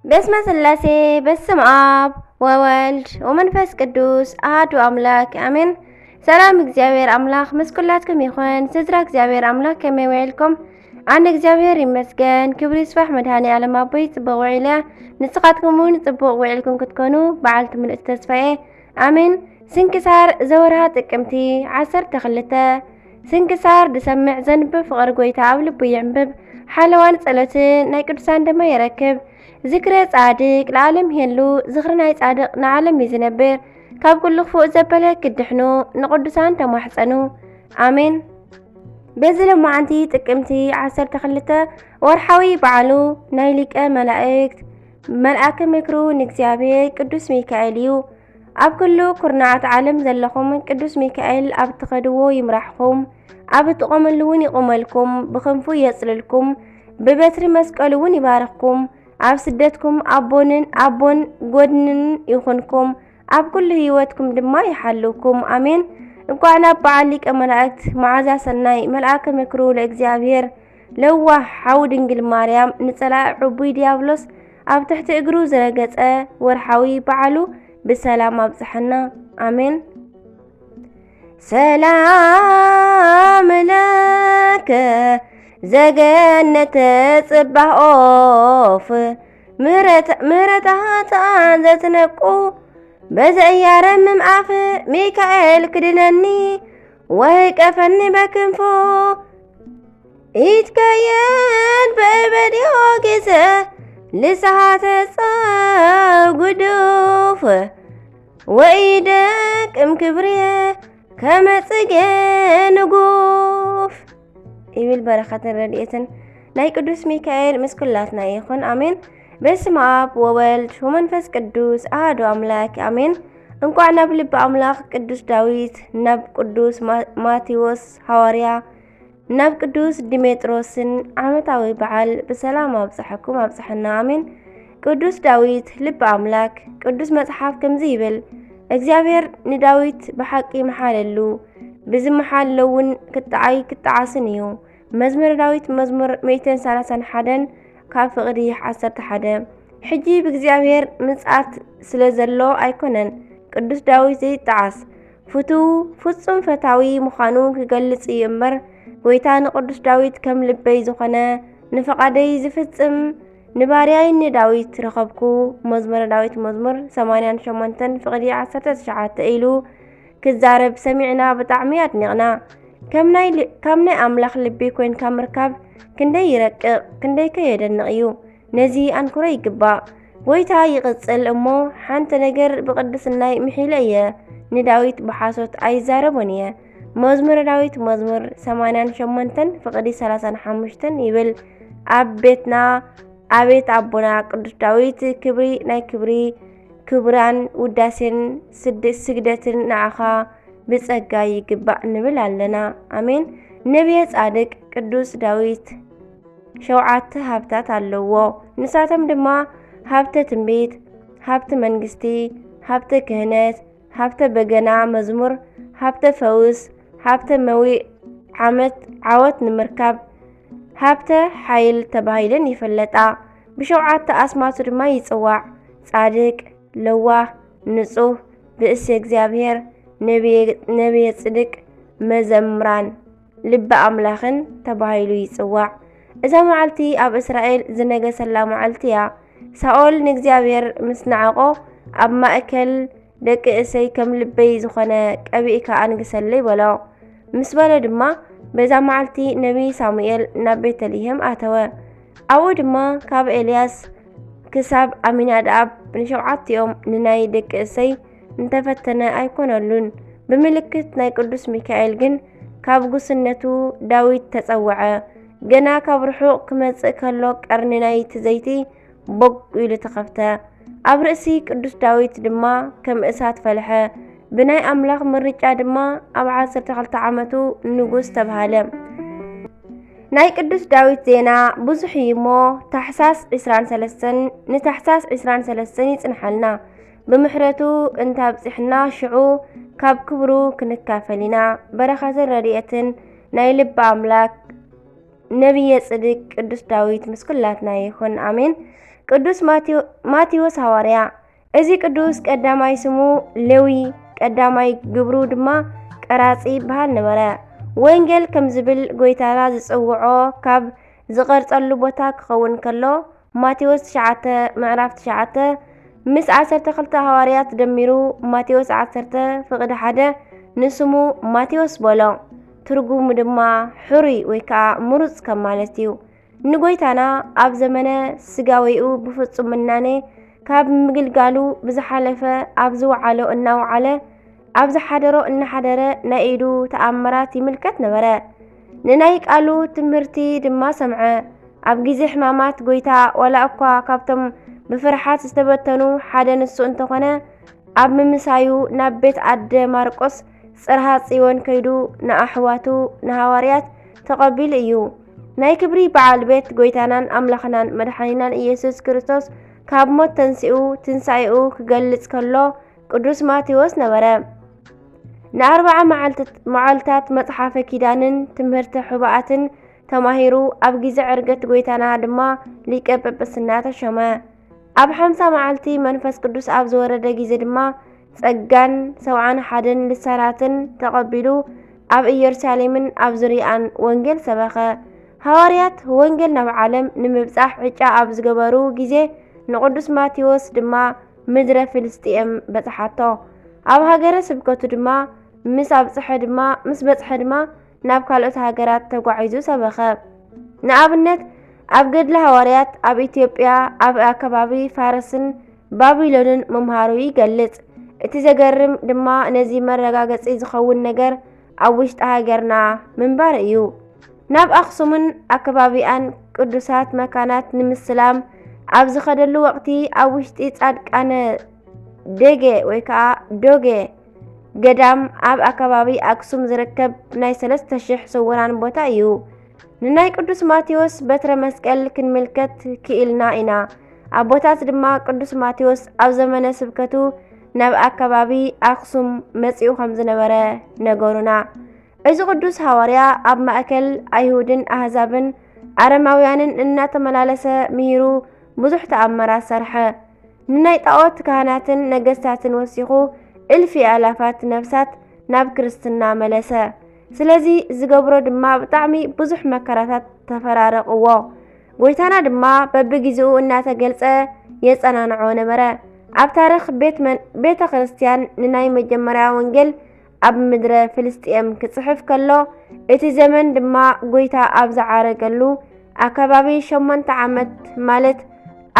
በስመ ስላሴ፣ በስም ኣብ ወወልድ ወመንፈስ ቅዱስ ኣሃዱ ኣምላክ ኣሜን። ሰላም እግዚኣብሔር ኣምላክ ምስ ኩላትኩም ይኹን። ስድራ እግዚኣብሔር ኣምላክ ከመይ ውዒልኩም? ኣነ እግዚኣብሔር ይመስገን፣ ክብሪ ይስፋሕ መድኃኔ ዓለም ኣቦይ፣ ጽቡቕ ውዒለ። ንስኻትኩም እውን ጽቡቕ ውዒልኩም ክትኮኑ በዓልቲ ምልእቲ ተስፋ እየ። ኣሜን። ስንክሳር ዘወርሃ ጥቅምቲ ዓሰርተ ክልተ። ስንክሳር ዝሰምዕ ዘንብብ ፍቕሪ ጐይታ ኣብ ልቡ የንብብ። ሓለዋን ጸሎትን ናይ ቅዱሳን ደማ የረክብ። ዝክረ ጻድቅ ለዓለም ይሄሉ፣ ዝኽሪ ናይ ጻድቅ ንዓለም እዩ ዝነብር። ካብ ኩሉ ክፉእ ዘበለ ክድሕኑ ንቅዱሳን ተማሕጸኑ። ኣሜን። በዚ ሎማዓንቲ ጥቅምቲ ዓሰርተ ክልተ ወርሓዊ በዓሉ ናይ ሊቀ መላእክት መልኣከ ምክሩ ንእግዚኣብሔር ቅዱስ ሚካኤል እዩ። ኣብ ኩሉ ኩርናዓት ዓለም ዘለኹም ቅዱስ ሚካኤል ኣብ ትኸድዎ ይምራሕኹም፣ ኣብ እትቆምሉ እውን ይቁመልኩም፣ ብክንፉ የጽልልኩም፣ ብበትሪ መስቀሉ እውን ይባርኽኩም። ኣብ ስደትኩም ኣቦንን ኣቦን ጎድንን ይኹንኩም፣ ኣብ ኩሉ ህይወትኩም ድማ ይሓልውኩም። ኣሜን። እንኳዕ ናብ በዓል ሊቀ መላእክት መዓዛ ሰናይ መልኣከ ምክሩ ለእግዚኣብሔር ለዋህ ሓው ድንግል ማርያም ንጸላኢ ዕቡይ ዲያብሎስ ኣብ ትሕቲ እግሩ ዝረገጸ ወርሓዊ በዓሉ ብሰላም ኣብጽሐና። ኣሜን። ሰላም ለከ ዘገነተ ጽባህ ኦፍ፣ ምህረት-፣ ምህረተ ኃጥኣን ዘትነቁ፣ በዘያረምም ኣፍ ሚካኤል ክድነኒ፣ ወህቀፈኒ በክንፎ። ይትከየን በእበዲዮ ጊዘ ልሳሃተ ጸው ጉዱፍ፣ ወኢደቅም ክብርየ ከመ ጽጌ ንጉፍ። ይብል። በረኸትን ረድኤትን ናይ ቅዱስ ሚካኤል ምስ ኩላትና ይኹን። ኣሜን። በስመ ኣብ ወወልድ ወመንፈስ ቅዱስ ኣሐዱ ኣምላክ ኣሜን። እንቋዕ ናብ ልቢ ኣምላኽ ቅዱስ ዳዊት፣ ናብ ቅዱስ ማ-፣ ማቴዎስ ሃዋርያ፣ ናብ ቅዱስ ዲሜጥሮስን ዓመታዊ በዓል ብሰላም ኣብጽሐኩም ኣብጽሐና። ኣሜን። ቅዱስ ዳዊት ልቢ ኣምላክ፣ ቅዱስ መጽሓፍ ከምዚ ይብል፣ እግዚኣብሔር ንዳዊት ብሓቂ መሓለሉ፣ ብዝመሓለውን ክጠዓይ ክጠዓስን እዩ። መዝሙረ ዳዊት መዝሙር ሚእትን ሰላሳን ሓደን ካብ ፍቕዲ ዓሰርተ ሓደ። ሕጂ ብእግዚኣብሔር ምጽኣት ስለ ዘሎ ኣይኮነን ቅዱስ ዳዊት ዘይጠዓስ፣ ፍቱው ፍጹም ፈታዊ ምዃኑ ክገልጽ እዩ እምበር፣ ጐይታ ንቅዱስ ዳዊት ከም ልበይ ዝኾነ ንፍቓደይ ዝፍጽም ንባርያይ ንዳዊት ረኸብኩ፣ መዝሙረ ዳዊት መዝሙር ሰማንያን ሸሞንተን ፍቕዲ ዓሰርተ ትሽዓተ ኢሉ ክዛረብ ሰሚዕና ብጣዕሚ ኣድኒቕና። ከም ናይ ል-፣ ካብ ናይ ኣምላኽ ልቢ ኮይንካ ምርካብ ክንደይ ይረቅቕ፣ ክንደይከ የደንቕ እዩ። ነዚ ኣንክሮ ይግባእ። ጐይታ ይቕጽል እሞ፣ ሓንቲ ነገር ብቕድስናይ ምሒለ እየ፣ ንዳዊት ብሓሶት ኣይዛረቦን እየ። መዝሙረ ዳዊት መዝሙር ሰማንያን ሸሞንተን ፍቕዲ ሰላሳን ሓሙሽተን ይብል። ኣብ ቤትና፣ ኣቤት ኣቦና ቅዱስ ዳዊት፣ ክብሪ ናይ ክብሪ፣ ክብራን ውዳሴን ስድ-፣ ስግደትን ንዓኻ ብጸጋ ይግባእ ንብል ኣለና። ኣሜን። ነብየ ጻድቅ ቅዱስ ዳዊት ሸውዓተ ሃብታት ኣለዎ። ንሳቶም ድማ ሃብተ ትንቢት፣ ሃብቲ መንግስቲ፣ ሃብተ ክህነት፣ ሃብተ በገና መዝሙር፣ ሃብተ ፈውስ፣ ሃብተ መዊእ ዓመት ዓወት ንምርካብ፣ ሃብተ ሓይል ተባሂለን ይፍለጣ። ብሸውዓተ ኣስማቱ ድማ ይጽዋዕ። ጻድቅ፣ ለዋህ፣ ንጹህ፣ ብእሲ እግዚኣብሔር፣ ነብየ፣ ነብየ ጽድቅ፣ መዘምራን፣ ልበ ኣምላኽን ተባሂሉ ይጽዋዕ። እዛ መዓልቲ ኣብ እስራኤል ዝነገሰላ መዓልቲ እያ። ሳኦል ንእግዚኣብሔር ምስ ነዓቖ፣ ኣብ ማእከል ደቂ እሰይ ከም ልበይ ዝኾነ ቀቢእካ ኣንግሰለይ በሎ። ምስ በሎ ድማ፣ በዛ መዓልቲ ነቢይ ሳሙኤል ናብ ቤተልሔም ኣተወ። ኣብኡ ድማ ካብ ኤልያስ ክሳብ ኣሚናድኣብ ንሸውዓቲኦም ንናይ ደቂ እሰይ እንተፈተነ ኣይኮነሉን። ብምልክት ናይ ቅዱስ ሚካኤል ግን ካብ ጉስነቱ ዳዊት ተጸውዐ። ገና ካብ ርሑቕ ክመጽእ ከሎ ቀርኒ ናይቲ ዘይቲ ቦግ ኢሉ ተኸፍተ። ኣብ ርእሲ ቅዱስ ዳዊት ድማ ከም እሳት ፈልሐ። ብናይ ኣምላኽ ምርጫ ድማ ኣብ ዓሰርተ ክልተ ዓመቱ ንጉስ ተባህለ። ናይ ቅዱስ ዳዊት ዜና ብዙሕ እዩ እሞ፣ ታሕሳስ ዕስራን ሰለስተን ንታሕሳስ ዕስራን ሰለስተን ይጽንሓልና። ብምሕረቱ እንተ ኣብጺሕና፣ ሽዑ ካብ ክብሩ ክንካፈል ኢና። በረኸትን ረድኤትን ናይ ልቢ ኣምላክ ነቢየ ጽድቅ ቅዱስ ዳዊት ምስ ኩላትና ይኹን። ኣሜን። ቅዱስ ማቴዎ-፣ ማቴዎስ ሃዋርያ። እዚ ቅዱስ ቀዳማይ ስሙ ሌዊ፣ ቀዳማይ ግብሩ ድማ ቀራጺ ይበሃል ነበረ። ወንጌል ከም ዝብል ጎይታና ዝጽውዖ ካብ ዝቐርጸሉ ቦታ ክኸውን ከሎ፣ ማቴዎስ ትሽዓተ ምዕራፍ ትሽዓተ ምስ ዓሰርተ ክልተ ሃዋርያት ደሚሩ፣ ማቴዎስ ዓሰርተ ፍቕዲ ሓደ ንስሙ ማቴዎስ በሎ። ትርጉሙ ድማ ሕሩይ ወይ ከኣ ምሩጽ ከም ማለት እዩ። ንጎይታና ኣብ ዘመነ ስጋዌኡ ብፍጹም ምናኔ ካብ ምግልጋሉ ብዝሓለፈ፣ ኣብ ዝወዓሎ እናወዓለ፣ ኣብ ዝሓደሮ እናሓደረ ናይ ኢዱ ተኣምራት ይምልከት ነበረ። ንናይ ቃሉ ትምህርቲ ድማ ሰምዐ። ኣብ ግዜ ሕማማት ጎይታ፣ ዋላ እኳ ካብቶም ብፍርሓት ዝተበተኑ ሓደ ንሱ እንተኾነ፣ ኣብ ምምሳዩ ናብ ቤት ኣደ ማርቆስ ጽርሃ ጽዮን ከይዱ ንኣሕዋቱ ንሃዋርያት ተቐቢሉ እዩ። ናይ ክብሪ በዓል ቤት ጎይታናን ኣምላኽናን መድሓኒናን ኢየሱስ ክርስቶስ ካብ ሞት ተንሲኡ ትንሳኤኡ ክገልጽ ከሎ ቅዱስ ማቴዎስ ነበረ። ንኣርብዓ መዓልትት-፣ መዓልታት መጽሓፈ ኪዳንን ትምህርተ ሕቡኣትን ተማሂሩ፣ ኣብ ግዜ ዕርገት ጎይታና ድማ ሊቀ ጵጵስና ተሾመ። ኣብ ሓምሳ መዓልቲ መንፈስ ቅዱስ ኣብ ዝወረደ ግዜ ድማ ጸጋን ሰብዓን ሓደን ልሳናትን ተቐቢሉ፣ ኣብ ኢየሩሳሌምን ኣብ ዙርያኣን ወንጌል ሰበኸ። ሃዋርያት ወንጌል ናብ ዓለም ንምብጻሕ ዕጫ ኣብ ዝገበሩ ግዜ፣ ንቅዱስ ማቴዎስ ድማ ምድረ ፍልስጥኤም በጽሓቶ። ኣብ ሃገረ ስብከቱ ድማ ምስ ኣብጽሐ ድማ፣ ምስ በጽሐ ድማ ናብ ካልኦት ሃገራት ተጓዒዙ ሰበኸ። ንኣብነት፣ ኣብ ገድለ ሃዋርያት ኣብ ኢትዮጵያ፣ ኣብ ኣከባቢ ፋርስን ባቢሎንን ምምሃሩ ይገልጽ። እቲ ዘገርም ድማ፣ ነዚ መረጋገጺ ዝኸውን ነገር ኣብ ውሽጢ ሃገርና ምንባር እዩ። ናብ ኣኽሱምን ኣከባቢኣን ቅዱሳት መካናት ንምስላም ኣብ ዝኸደሉ ወቕቲ፣ ኣብ ውሽጢ ጻድቃነ ደገ ወይ ከኣ ዶገ ገዳም፣ ኣብ ኣከባቢ ኣክሱም ዝርከብ ናይ ሰለስተ ሽሕ ስውራን ቦታ እዩ። ንናይ ቅዱስ ማቴዎስ በትረ መስቀል ክንምልከት ክኢልና ኢና። ኣቦታት ድማ ቅዱስ ማቴዎስ ኣብ ዘመነ ስብከቱ ናብ ኣከባቢ ኣክሱም መጺኡ ከም ዝነበረ ነገሩና። እዚ ቅዱስ ሃዋርያ ኣብ ማእከል ኣይሁድን ኣህዛብን ኣረማውያንን እናተመላለሰ ምሂሩ፣ ብዙሕ ተኣምራት ሰርሐ። ንናይ ጣኦት ካህናትን ነገስታትን ወሲኹ፣ እልፊ ኣላፋት ነፍሳት ናብ ክርስትና መለሰ። ስለዚ ዝገብሮ ድማ ብጣዕሚ ብዙሕ መከራታት ተፈራረቕዎ። ጎይታና ድማ በብግዜኡ እናተገልጸ የጸናንዖ ነበረ። ኣብ ታሪኽ ቤት መን-፣ ቤተ ክርስቲያን ንናይ መጀመርያ ወንጌል ኣብ ምድረ ፍልስጥኤም ክጽሕፍ ከሎ፣ እቲ ዘመን ድማ ጎይታ ኣብ ዝዓረገሉ ኣከባቢ ሸሞንተ ዓመት፣ ማለት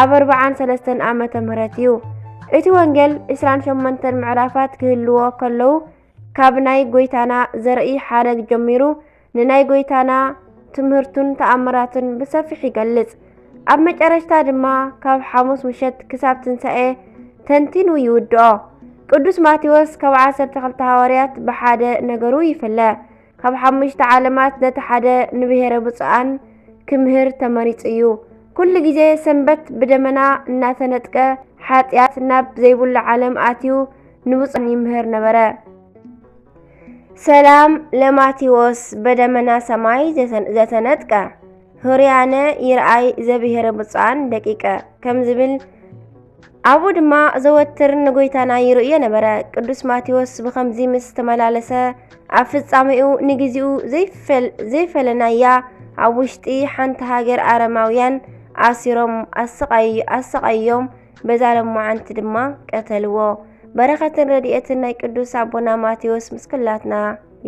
ኣብ ኣርብዓን ሰለስተን ዓመተ ምህረት እዩ። እቲ ወንጌል ዕስራን ሸሞንተን ምዕራፋት ክህልዎ ከለዉ፣ ካብ ናይ ጎይታና ዘርኢ ሓረግ ጀሚሩ ንናይ ጎይታና ትምህርቱን ተኣምራቱን ብሰፊሕ ይገልጽ። ኣብ መጨረሽታ ድማ ካብ ሓሙስ ምሸት ክሳብ ትንሳኤ ተንቲኑ ይውድኦ። ቅዱስ ማቴዎስ ካብ ዓሰርተ ክልተ ሃዋርያት ብሓደ ነገሩ ይፍለ። ካብ ሓሙሽተ ዓለማት ነቲ ሓደ ንብሔረ ብፁዓን ክምህር ተመሪጹ እዩ። ኩሉ ግዜ ሰንበት ብደመና እናተነጥቀ፣ ሓጢኣት ናብ ዘይብሉ ዓለም ኣትዩ ንብፁዓን ይምህር ነበረ። ሰላም ለማቴዎስ በደመና ሰማይ ዘተ-፣ ዘተነጥቀ፣ ህሩያነ ይርኣይ ዘብሔረ ብፁዓን ደቂቀ ከም ዝብል፣ ኣብኡ ድማ ዘወትር ንጎይታና ይርእዮ ነበረ። ቅዱስ ማቴዎስ ብኸምዚ ምስ ተመላለሰ፣ ኣብ ፍጻሜኡ ንግዚኡ ዘይፈል-፣ ዘይፈለናያ ኣብ ውሽጢ ሓንቲ ሃገር ኣረማውያን ኣሲሮም ኣሰቃይ-፣ ኣሰቃዮም፣ በዛ ለማዓንቲ ድማ ቀተልዎ። በረኸትን ረድኤትን ናይ ቅዱስ ኣቦና ማቴዎስ ምስ ኩላትና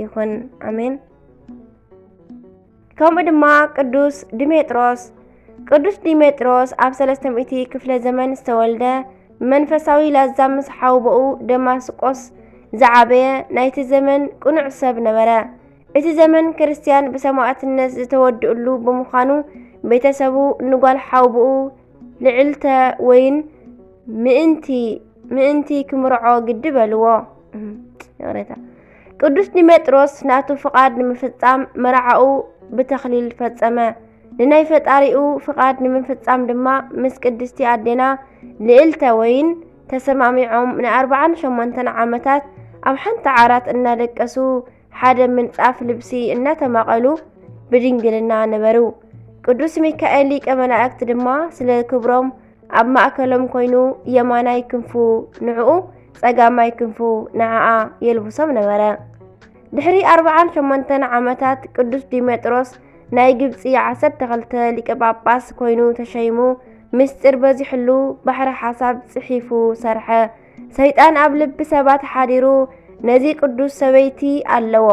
ይኹን። ኣሜን። ከምኡ ድማ ቅዱስ ዲሜጥሮስ። ቅዱስ ዲሜጥሮስ ኣብ ሰለስተ ሚእቲ ክፍለ ዘመን ዝተወልደ፣ መንፈሳዊ ላዛ ምስ ሓውቦኡ ደማስቆስ ዝዓበየ ናይቲ ዘመን ቅኑዕ ሰብ ነበረ። እቲ ዘመን ክርስትያን ብሰማዕትነት ዝተወድእሉ ብምዃኑ፣ ቤተሰቡ ንጓል ሓውቦኡ ልዕልተ ወይን ምእንቲ፣ ምእንቲ ክምርዖ ግዲ በልዎ። እም፣ ይቕሬታ። ቅዱስ ዲሜጥሮስ ናቱ ፍቓድ ንምፍጻም መርዓኡ ብተኽሊል ፈጸመ። ንናይ ፈጣሪኡ ፍቓድ ንምፍጻም ድማ ምስ ቅድስቲ ኣዴና ልዕልተ ወይን ተሰማሚዖም ንኣርብዓን ሸሞንተን ዓመታት ኣብ ሓንቲ ዓራት እናደቀሱ ሓደ ምንጻፍ ልብሲ እናተማቐሉ ብድንግልና ነበሩ። ቅዱስ ሚካኤል ሊቀ መላእክት ድማ ስለ ክብሮም ኣብ ማእከሎም ኮይኑ የማናይ ክንፉ ንዕኡ፣ ጸጋማይ ክንፉ ንዓኣ የልብሶም ነበረ። ድሕሪ ኣርብዓን ሸሞንተን ዓመታት ቅዱስ ዲሜጥሮስ ናይ ግብጺ ዓሰርተ ክልተ ሊቀ ጳጳስ ኮይኑ ተሸይሙ፣ ምስጢር በዚሕሉ ባሕሪ ሓሳብ ጽሒፉ ሰርሐ። ሰይጣን ኣብ ልቢ ሰባት ሓዲሩ ነዚ ቅዱስ ሰበይቲ ኣለዎ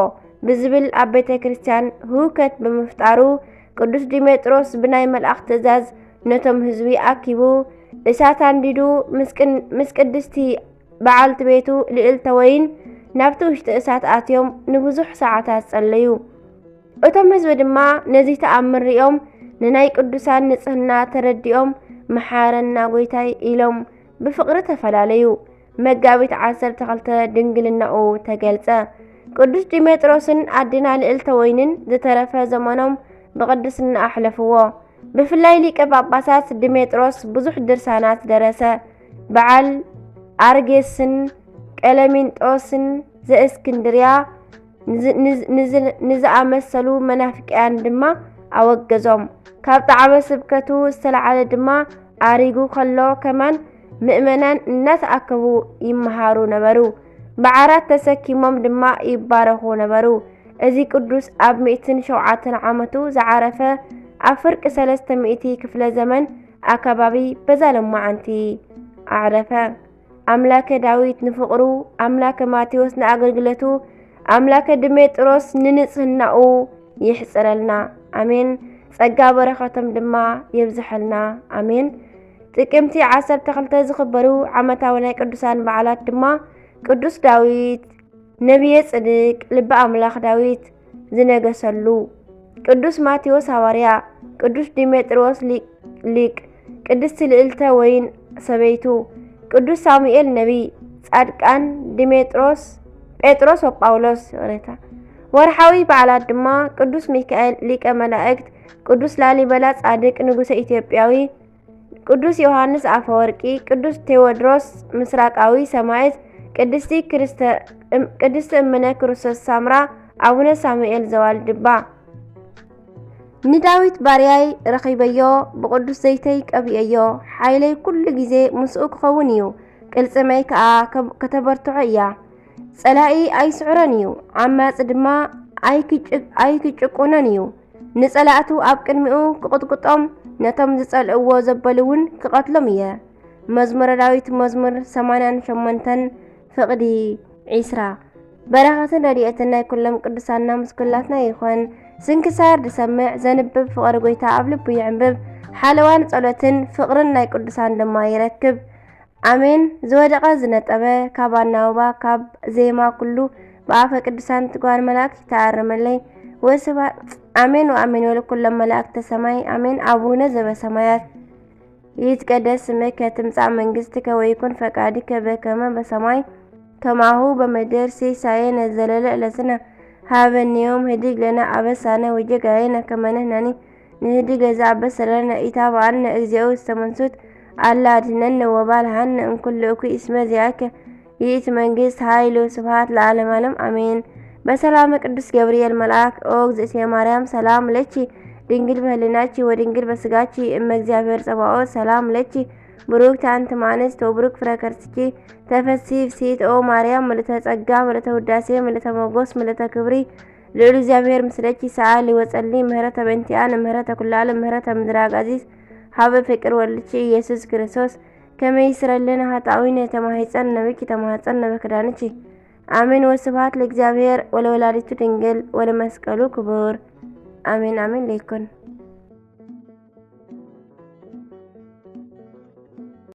ብዝብል ኣብ ቤተ ክርስቲያን ህውከት ብምፍጣሩ ቅዱስ ዲሜጥሮስ ብናይ መልኣኽ ትእዛዝ ነቶም ህዝቢ ኣኪቡ እሳት ኣንዲዱ ምስ ቅን- ምስ ቅድስቲ በዓልቲ ቤቱ ልእልተ ወይን ናብቲ ውሽጢ እሳት ኣትዮም ንብዙሕ ሰዓታት ጸለዩ። እቶም ህዝቢ ድማ ነዚ ተኣምር ሪኦም ንናይ ቅዱሳን ንጽህና ተረዲኦም መሓረና ጎይታይ ኢሎም ብፍቕሪ ተፈላለዩ። መጋቢት ዓሰርተ ክልተ ድንግልናኡ ተገልጸ። ቅዱስ ዲሜጥሮስን ኣዴና ልእልተ ወይንን ዝተረፈ ዘመኖም ብቕድስና ኣሕለፍዎ። ብፍላይ ሊቀ ጳጳሳት ዲሜጥሮስ ብዙሕ ድርሳናት ደረሰ። በዓል ኣርጌስን ቀለሚንጦስን ዘእስክንድርያ ንዝ- ንዝ- ንዝ- ንዝኣመሰሉ መናፍቅያን ድማ ኣወገዞም። ካብ ጣዕመ ስብከቱ ዝተላዓለ ድማ ኣሪጉ ከሎ ከማን ምእመናን እናተኣከቡ ይመሃሩ ነበሩ። ብዓራት ተሰኪሞም ድማ ይባረኹ ነበሩ። እዚ ቅዱስ ኣብ ሚእትን ሸውዓተን ዓመቱ ዝዓረፈ ኣብ ፍርቂ ሰለስተ ሚእቲ ክፍለ ዘመን ኣከባቢ በዛ ለማዓንቲ ኣዕረፈ። ኣምላከ ዳዊት ንፍቕሩ፣ ኣምላከ ማቴዎስ ንኣገልግለቱ፣ ኣምላከ ድሜጥሮስ ንንጽህናኡ ይሕጽረልና። ኣሜን። ጸጋ በረኸቶም ድማ የብዝሐልና። ኣሜን። ጥቅምቲ ዓሰርተ ክልተ ዝኽበሩ ዓመታዊ ናይ ቅዱሳን በዓላት ድማ ቅዱስ ዳዊት ነቢየ ጽድቅ ልበ ኣምላኽ ዳዊት ዝነገሰሉ፣ ቅዱስ ማቴዎስ ሃዋርያ፣ ቅዱስ ዲሜጥሮስ ሊቅ፣ ቅድስቲ ልእልተ ወይን ሰበይቱ፣ ቅዱስ ሳሙኤል ነቢይ፣ ጻድቃን ዲሜጥሮስ፣ ጴጥሮስ ወጳውሎስ። ይቕሬታ። ወርሓዊ በዓላት ድማ ቅዱስ ሚካኤል ሊቀ መላእክት፣ ቅዱስ ላሊበላ ጻድቅ ንጉሰ ኢትዮጵያዊ፣ ቅዱስ ዮሃንስ ኣፈወርቂ፣ ቅዱስ ቴዎድሮስ ምስራቃዊ ሰማዕት፣ ቅድስቲ ክርስተ-፣ እም-፣ ቅድስቲ እምነ ክርስቶስ ሳምራ፣ ኣቡነ ሳሙኤል ዘዋልድባ። ንዳዊት ባርያይ ረኺበዮ፣ ብቅዱስ ዘይተይ ቀቢኤዮ፣ ሓይለይ ኩሉ ግዜ ምስኡ ክኸውን እዩ፣ ቅልጽመይ ከኣ ከብ-፣ ከተበርትዖ እያ። ጸላኢ ኣይስዕሮን እዩ፣ ዓማጺ ድማ ኣይክጭ-፣ ኣይክጭቁኖን እዩ። ንጸላእቱ ኣብ ቅድሚኡ ክቕጥቅጦም፣ ነቶም ዝጸልእዎ ዘበሉ እውን ክቐትሎም እየ። መዝሙረ ዳዊት መዝሙር ሰማንያን ሸሞንተን ፍቕዲ ዒስራ። በረኸትን ረድኤትን ናይ ኩሎም ቅዱሳንና ምስ ኩላትና ይኹን። ስንክሳር ዝሰምዕ ዘንብብ ፍቕሪ ጎይታ ኣብ ልቡ ይዕንብብ። ሓለዋን ጸሎትን ፍቕርን ናይ ቅዱሳን ድማ ይረክብ። ኣሜን። ዝወደቐ ዝነጠበ ካብ ኣናውባ ካብ ዜማ ኩሉ ብኣፈ ቅዱሳን ትጓን መላእክት ይተኣረመለይ። ወስብሐት ኣሜን ወኣሜን ወለኩሎም መላእክተ ሰማይ ኣሜን። ኣቡነ ዘበሰማያት ይትቀደስ ስምከ ትምጻእ መንግስትከ ወይኩን ፈቃድከ በከመ በሰማይ ከማሁ በምድር። ሲሳየነ ዘለለ ዕለትነ ሃበነ ዮም ህድግ ለነ አበሳነ ወጌጋየነ ከመ ንሕነኒ ንህድግ ለዘአበሰ ለነ። ኢታብአነ እግዚኦ ውስተ መንሱት አላ አድህነነ ወባልሃነ እምኩሉ እኩይ እስመ ዚአከ ይእቲ መንግስት ኃይል ወስብሐት ለዓለመ ዓለም አሜን። በሰላመ ቅዱስ ገብርኤል መልአክ ኦ እግዝእትየ ማርያም ሰላም ለኪ ድንግል በህሊናኪ ወድንግል በስጋኪ እመ እግዚአብሔር ጸባኦት ሰላም ለኪ ብሩክት አንቲ እምአንስት ወብሩክ ፍሬ ከርስኪ ተፈሲ ፍሲት ኦ ማርያም ምልእተ ጸጋ ምልእተ ውዳሴ ምልእተ ሞጎስ ምልእተ ክብሪ ልዑል እግዚኣብሔር ምስለኪ ሰኣሊ ወጸሊ ምህረተ በእንቲኣነ ምህረተ ኩሉ ዓለም ምህረተ ምድረ ኣጋዚዝ ሀበ ፍቅር ወልድኪ ኢየሱስ ክርስቶስ ከመ ይስረለነ ኃጣውኢነ ተማሂጸን ነብኪ ተማህጸን ነበክዳንኪ። አሜን። ወስብሐት ለእግዚአብሔር ወለወላዲቱ ድንግል ወለመስቀሉ ክቡር። አሜን አሜን ለይኩን።